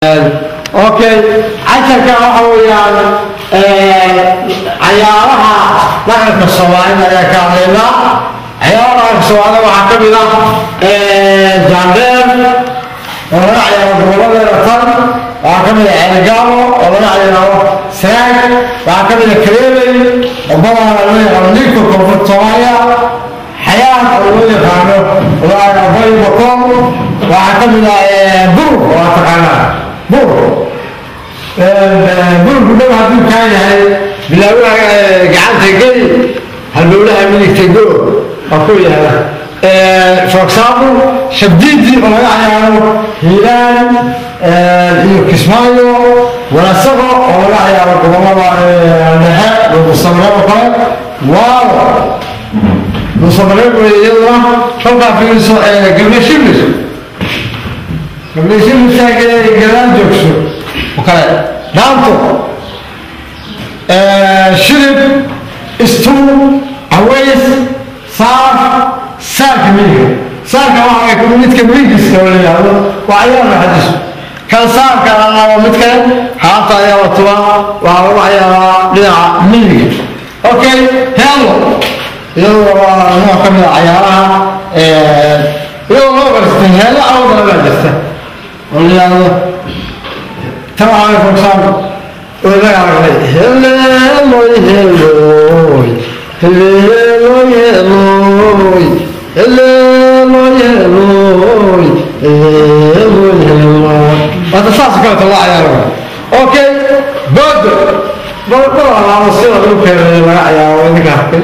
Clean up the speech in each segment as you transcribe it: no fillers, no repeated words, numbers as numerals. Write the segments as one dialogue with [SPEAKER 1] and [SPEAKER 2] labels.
[SPEAKER 1] Okay, casharka waxa weeyaan cayaaraha dhaqanka Soomaalida ayaa ka hadlaynaa. Cayaaraha dhaqanka Soomaalida waxaa ka mid ah jaandheer oo laga ciyaaro gobolladeena tan, waxaa ka mid ah Ceelgaabo oo laga ciyaaro Sanaag, waxaa ka mid ah Kaleeley oo badanaa loo yaqaano ninka Koonfurta Soomaaliya, Xayaan oo loo yaqaano Bay Bakool, waxaa ka mid ah Bur oo aad taqaanaa bur. Burku dhow hadduu kaa yahay, bilaawaha gacanta geli, halbowlaha midigta go waa ku yaala. For example, Shabdiidi oo laga ciyaaro Hiiraan iyo Kismaayo, Walaasaqo oo laga ciyaaro gobollada dhexe, Dhuusamareb oo kale, Waalo Dhuusamareb wey iyaduna. Kolkaa fiiriso Gabdhe Shiblis, Gabdhe Shiblis gadaal joogso oo kale, dhaanto, Shirib, Istuul, Caways, Saar, saarka miyiga. Saarka waxa midka miyigiisa oo la yidhaahdo waa ciyaar raxadiisu kan saarka waa mid kale, haanta ayaa la tubaa, waxaa lagu ciyaaraa dhinaca miyiga. Okay, heelo iyadoo waa nooc ka mid a cayaaraha, iyadoo loo qaristay heelo awdana baa jirta oo la yidhaahdo tan waxaa, for example, inaga aragnay heleeloy heloy heleeloy heloy heleeloy heloy heleeloy heloy, waata saas oo kaleeto loo ciyaaro. Okay, boodo badalaamo sida lagu keenayo laga ciyaaro idinka arkay,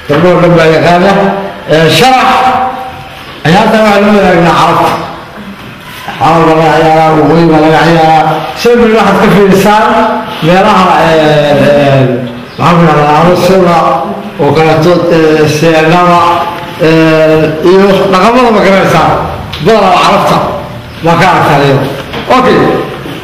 [SPEAKER 1] gabdhoo dhan baa yaqaana. Sharax ciyaartan waxaa loo wadaagnaa Carabta, xaal baa laga ciyaaraa, waqooyi baa laga ciyaaraa. Sawir waxaad ka fiirisaan meelaha, maxaan ku dhahdaa, aroosyada oo kaleeto, seenada iyo dhaqamada, ma garanaysaa, badanaa Carabta baa ka aragtaa iyada. Okay,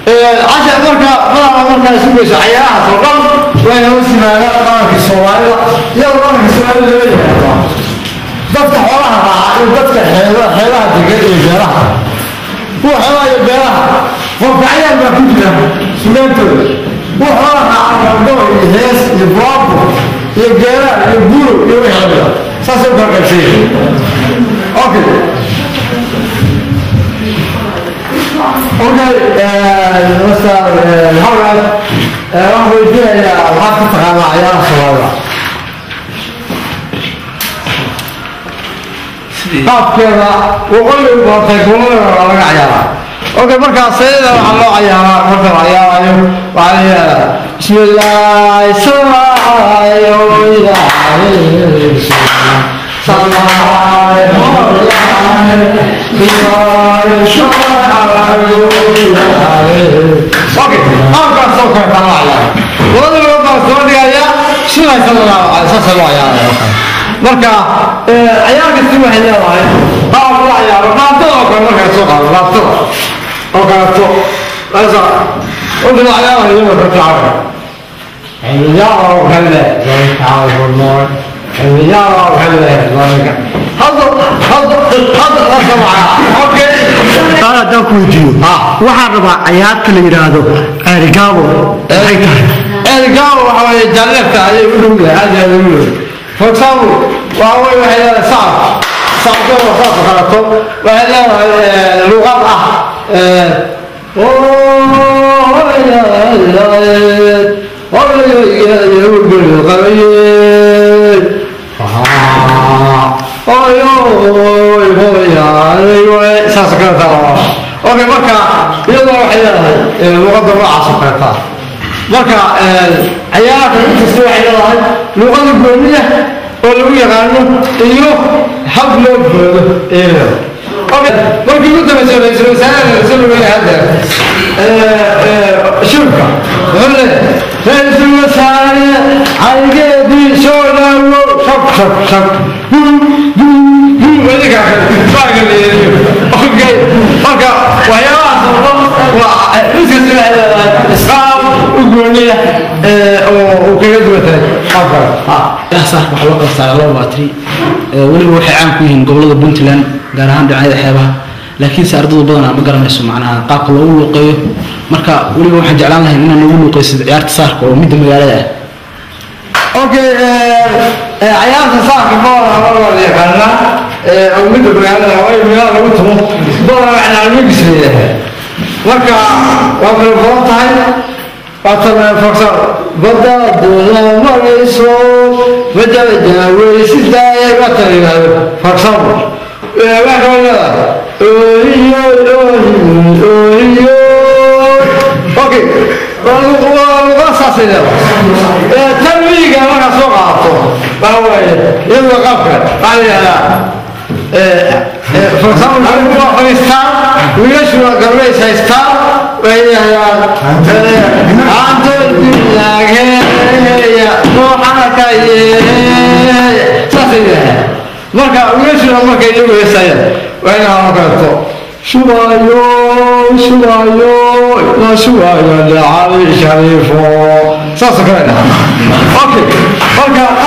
[SPEAKER 1] cashar marka badanaa markaa isu geyso cayaarahaas oo dhan way hoos yimaadaan dhaqankii Soomaalida, iyadoo dhaqanka Soomaalida loo yaqaano dadka xoolaha raaca iyo dadka xeebaha degan iyo beeraha, kuwa xoolaha iyo beeraha qofkacyaar baa ku jira sugaantooda, kuwa xoolaha raaca gabay iyo hees iyo buraabo iyo geeraan iyo buuro iyo wixii lamida, saasay u kala qaybsan yihiin. Okay, okay, Mr. Howard, waxaan weydiinayaa maxaad ka taqaanaa cayaaraha Soomaalida qaabkeeda? Waqooyi u badatay, gobollada waa laga ciyaaraa. Okay, markaa sayida waxaa loo ciyaaraa marka la ciyaarayo waxaa la yidhahdaa bismillaahi samaayo Okay, qaabkaas oo kale taa loo ciyaara, labada lugood baa soo dhigaya, bismillahi sala allahu alay, saasa loo ciyaaraya. Marka ciyaar kasti waxay leedahay qaab loo ciyaaro. Dhaantada oo kale markaa soo qaado, dhaantada oo kaleeto wuxuu ciyaarayo iyadoo ka tacaaway xiliyaaro kale xiliyaaro kale hadda hadda hadda la samacaa. Okay,
[SPEAKER 2] Su'aal haddaan ku weydiiyo, waxaan rabaa cayaarta la yidhaahdo Ceerigaabo maxay tahay?
[SPEAKER 1] Ceerigaabo waxa weeye jaalleerta ayay u dhow yahay, aad iyo aad ugu dhow. For example, waxa weye waxay leedahay sacab, sacabkeeda waa saas oo kaleeto, waxay leedahay luqad ah saas oo kaleeta. Okay, marka iyadoo waxay leedahay luqadda noocaas oo kaleeta. Marka cayaarka mid kasta waxay leedahay luqada gooniya oo lagu yaqaano iyo hab loo boodo ayay leedahay. Okay, markii ugu dambeysay ra'iisul wasaaraha ra'iisul wasaare hadda shirka wuxuu leeyahay ra'iisul wasaare caligeedii soo dhaawo shab shab shab idinka baaga la yeeliyo. Okay, marka waxyaabahaas oo dhan waa mid kasta waxay leedahay isqaab u gooniya oo uu kaga duwan tahay qaab kale.
[SPEAKER 3] Sax, waxaa loo kala saaraa laba batri, weliba waxay caan ku yihiin gobollada Puntland, gaar ahaan dhinacyada xeebaha. Laakiinse ardaydu badanaa ma garanayso macnaha qaabka loogu luuqeeyo. Marka weliba waxaan jeclaan lahayn inaan noogu luuqeysid ciyaarta saarka oo midda magaalada ah.
[SPEAKER 1] Okay, ciyaarta saarka badanaa waa la yaqaanaa oo midda magaalada waa in magaalada lagu tumo badanaa waxaa migis la yidhahdaa. Marka waa kala badan tahay. Waatan forsa badda duuna marayso badda daaweysidaay waatan la yidhahdo, for example. Waxaa kaloo leedahay oohiyo oohiyo oohiyo. Okay, waa saasay leedahay. Tan miyiga markaa soo qaadato waxa waaye iyadoo qaabka waxaa la yidhahdaa, for example, waa fadhiistaan wiilashu, waa gabdhays haystaan, waxay yidhahdaan saasay yidhahdaan. Marka wiilashuna markay iyagu heesayaan waa in aan kaleeto shubayo shubayo la shubayo lacali shariifo, saasoo kale dhaha. Okay, marka